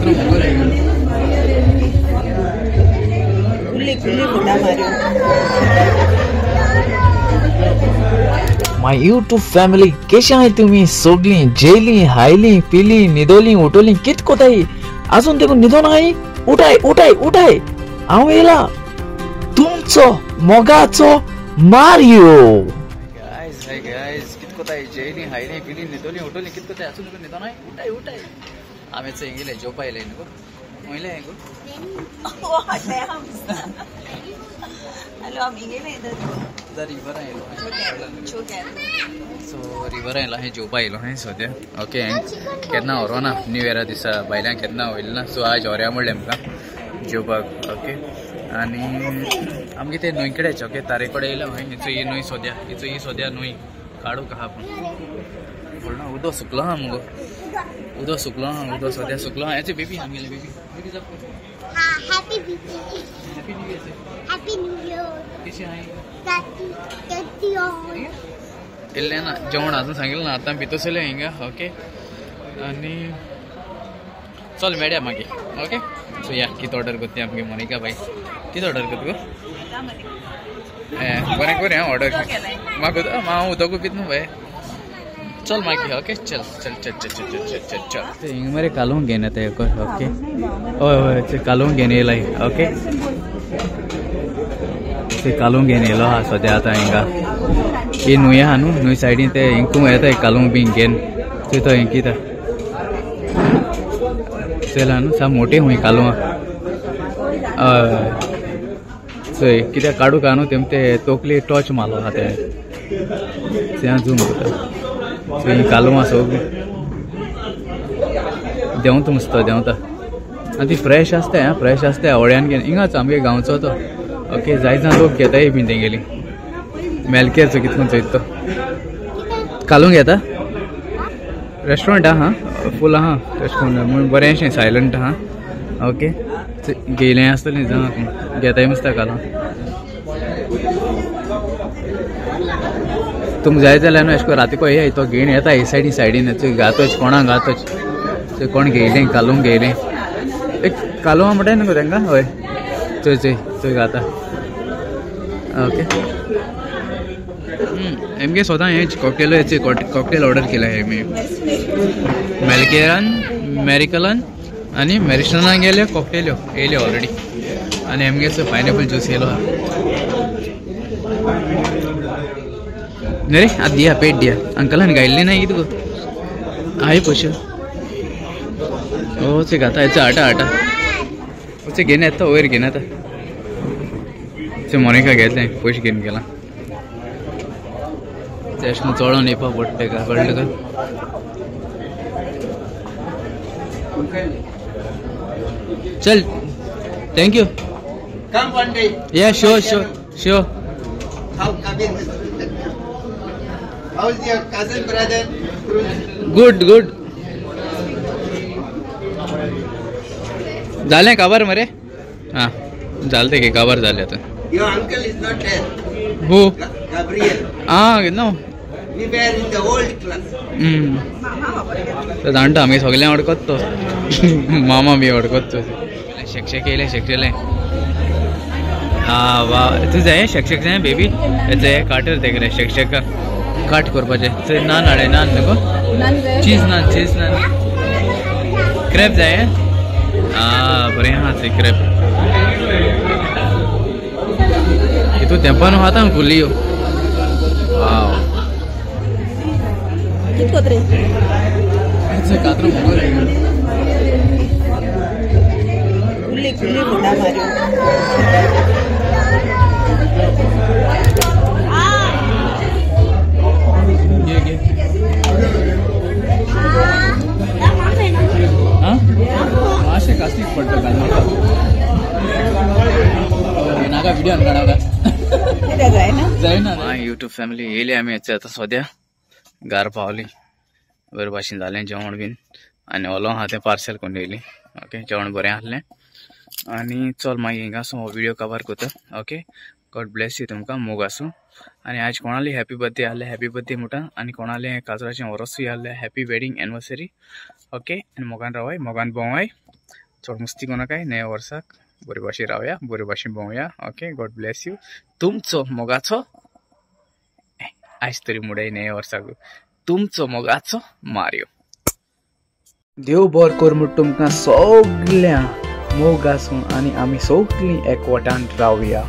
कातरो मोगो रे कुल्ली कुल्ली फुटा मारियो। My YouTube family केशे आहाय तुमी सगळीं जेली हायली पिली न्हिदोली उठोली कित कोताय अजून देखून न्हिदोन आहाय उठाय उठाय उठाय हांव येयला तुमचो मोगाचो मारियो। गायज हाय गायज कित कोताय जेली हायली पिली न्हिदोली उठोली कित कोताय अजून देखून न्हिदोन आहाय उठाय उठाय आमी हिंगेले जेवपा येयले न्हू गो वयले गो हॅलो आमी गेले रिवर आयलो सो रिवर आयलो हें जेवपा येयलो हें सद्या ओके केन्ना व्हरोना न्यू इयरा दिसा भायल्यान केन्ना वयलें ना सो आज व्हरया म्हणलें आमकां जेवपाक ओके। आनी आमगे ते न्हंय कडेच ओके तारे कडेन येयलो हांवें हिचो ही न्हंय सद्या हिचो ही सद्या न्हंय काडूंक आहा पूण व्हडलो उदक सुकलो आहा मुगो उदक सुकलो आहा उदक सद्या सुकलो आहा हेचे बेबी आमगेले baby baby happy happy new year happy new year कशें आहाय इल्लें ना जेवण अजून सांगिल्लें ना आतां भितर हिंगा ओके। आनी चल मेळया मागीर ओके। सो या कितें ऑर्डर करता आमगे मोनिका बाई कितें ऑर्डर करता गो बरें करूं हांव ऑर्डर म्हाका हांव उदकूय पिता न्हू बाय चल मागीर ओके चल चल चल चल चल चल चल चल हिंगा मरे कालोवंक घेवन येता ओके हय हय कालोवंक घेवन येयला ओके ते कालोवंक घेवन येयलो आहा सद्या आतां हिंगा ही न्हंय आहा न्हू न्हंय सायडीन ते हिंकूं येता कालोवंक बी घेवन थंय तो हिंकिता चला न्हू सा मोटे हुंय कालोवंक हय चोय कित्याक काडूंक आहा न्हू तेम ते तोकली टॉर्च मारलो आहा ते थंय झूम करता चोय ही कालोवंक सगळीं देंवता मस्त देंवता आनी ती फ्रेश आसता आं फ्रेश आसता होड्यान घेवन हिंगाच आमगे गांवचो तो ओके जाय जाण लोक घेताय बीन तेंगेली मेलकेरचो कितको चोयता तो कालोवंक येता रेस्टोरंट आहा फूल आहा रेस्टोरंट म्हूण बरेंशें सायलंट आहा ओके घेयलें आसतलें जावं घेताय मस्त कालोवंक तुमकां जाय जाल्यार न्हू अशें करून रातीको येयाय तो घेवन येता हे सायडीन सायडीन चोय गातोच कोणाक गातोच चोय कोण घेयलें कालोवंक घेयलें एक कालोवंक म्हणटाय न्हू गो तांकां हय चोय चोय चोय गाता ओके। एमगे स्वता हें कॉकटेल कॉकटेल ऑर्डर केला हे मी मेलकेरान मेरिकलान आनी मेरिस्टनान गेले कॉकटेल्यो येयल्यो ऑलरेडी आनी एमगे पायनएपल ज्यूस येयलो आहा न्ही रे आतां दिया पेट दिया अंकलान गायल्ली ना कितें गो हाय पयशे ओ ते घाता हेचो आटा आटा ते घेवन येता वयर घेवन येता ते मोनिका घेतलें पयशे घेवन गेला ते अशें करून चोडोन येवपा पडटा तेका कळ्ळें तुका चल thank you Come one day. Yeah sure sure sure. How come in? How's your cousin brother? Good good. जालें काबार मरे हां जालें ते काबार जालें आतां. Your uncle is not there. Who? Gabriel. Ah, no. We were in the old class. तो जाणटा आमी सगळ्यांक वळखत तो मामा बी वळखत तो शेकशेक येयले शेकशेले आं वा तूं जाय शेकशेक जाय बेबी हें काटर तेगेलें शेकशेका काट करपाचें थंय नान हाडले नान न्हू गो चीज नान चीज नान क्रॅप जाय आं बरें आहा थंय क्रॅप हितून तेंपान खाता कुल्लियो वाव कातरो मोगो रे कुल्ली कुल्ली फुटा मारियो घे घे हां मातशें कास्तीक पडटा घालनाका नाका व्हिडिओ काडा जायना. युट्यूब फॅमिली येयली आमी आतां सद्या घरा पावली बरे भाशेन जालें जेवण बीन आनी ओलो आहा तें पार्सल करून येयली ओके. जेवण बरें आहलें आनी चल मागीर हिंगासून हो व्हिडियो कवर करता ओके. गॉड ब्लेस you तुमकां मोग आसूं. आनी आज कोणाली हॅपी बर्थडे आहले हॅपी बर्थडे म्हणटा आनी कोणाले काजराचें वरसूय आहलें हॅपी वेडींग एनिवर्सरी. ओके आनी मोगान रावाय मोगान भोंवाय चड मस्ती कोणाकाय नव्या वर्साक बरे भाशेन रावया बरे भाशेन भोंवया. Okay god bless you. तुमचो मोगाचो आयज तरी मुडय नव्या वर्साक तुमचो मोगाचो मारियो. देव बर कर म्हूण तुमकां सगळ्यां मोग आसूं आनी आमी सगळीं एकवटान रावया.